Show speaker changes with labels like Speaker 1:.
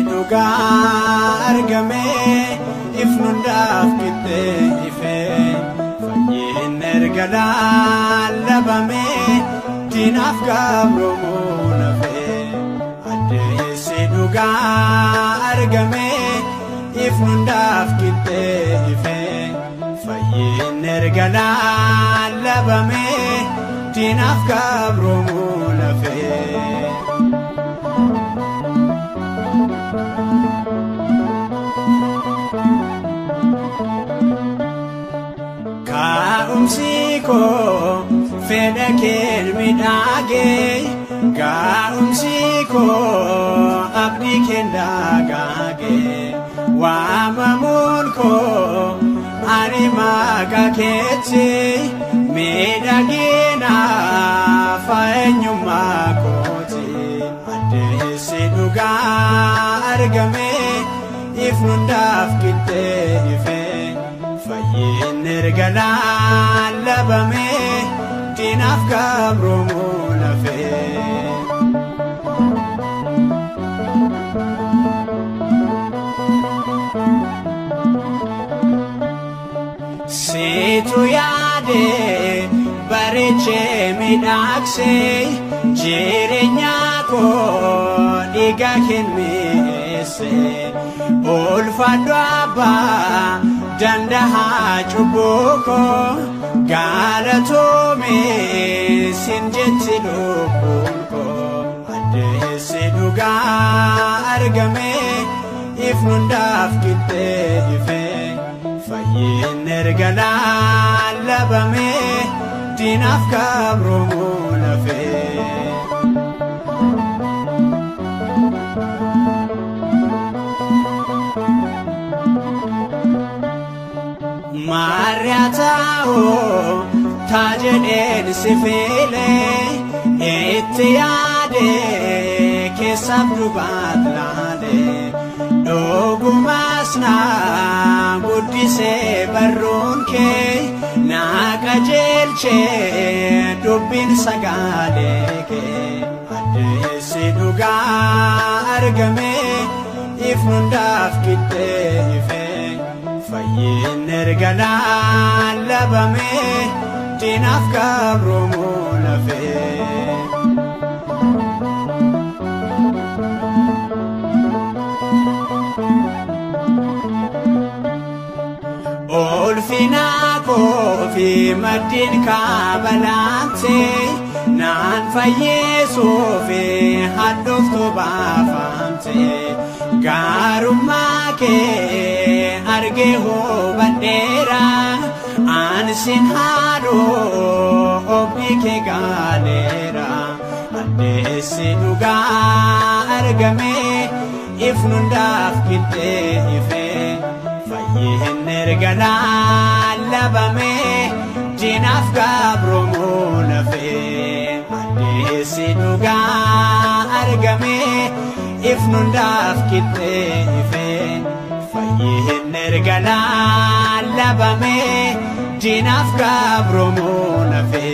Speaker 1: Dhugaa argame ifnundaaf qixxee ife fayyeen erga lallabame diinaaf gabroomuu nafe. Addeessi dhugaa argame ifnundaaf qixxee ife fayyeen erga lallabame diinaaf gabroomuu nafe. Kaa'umsi koo fedha keen miidhagee, gaa'umsi koo abdii keen dagaagee, waamamuun koo ani maqaa keetti miidhagina faeenyummaa kooti. Addeessi dhugaa argame ifnundaaf qixxee ife fayyeen erga lallabame diinaaf gabroomuu nafe. Siitu yaade bareechee miidhagsee jireenya koo dhiiga kenneesse. Ulfaadhu abbaa dandahaa cubbuu koo galatoome sin jetti lubbuun koo. Addeessi dhugaa argame ifnundaaf qixxee ife fayyeen erga lallabame diinaaf gabroomuu nafe. Maariyaa taa'oo taa jedheen si filee itti yaade keessaaf dubaat laalee dhugumas na guddisee barruun kee na qajeelchee dubbiin sagalee kee. Addeessi dhugaa argame ifnundaaf qixxee ife fayyeen erga lallabame diinaaf gabroomuu nafe. Ulfina koo fi maddiin kaabalaante naan fayyisuuf hadhooftuu baafamte gaarummaa kee argee hubadheera ani sin haadhoo obdii kee gaaleera. Addeessi dhugaa argame ifnundaaf qixxee ife fayyeen erga lallabame diinaaf gabroomuu nafe. Addeessi dhugaa argame ifnundaaf qixxee ife fayyeen erga lallabame diinaaf gabroomuu nafe.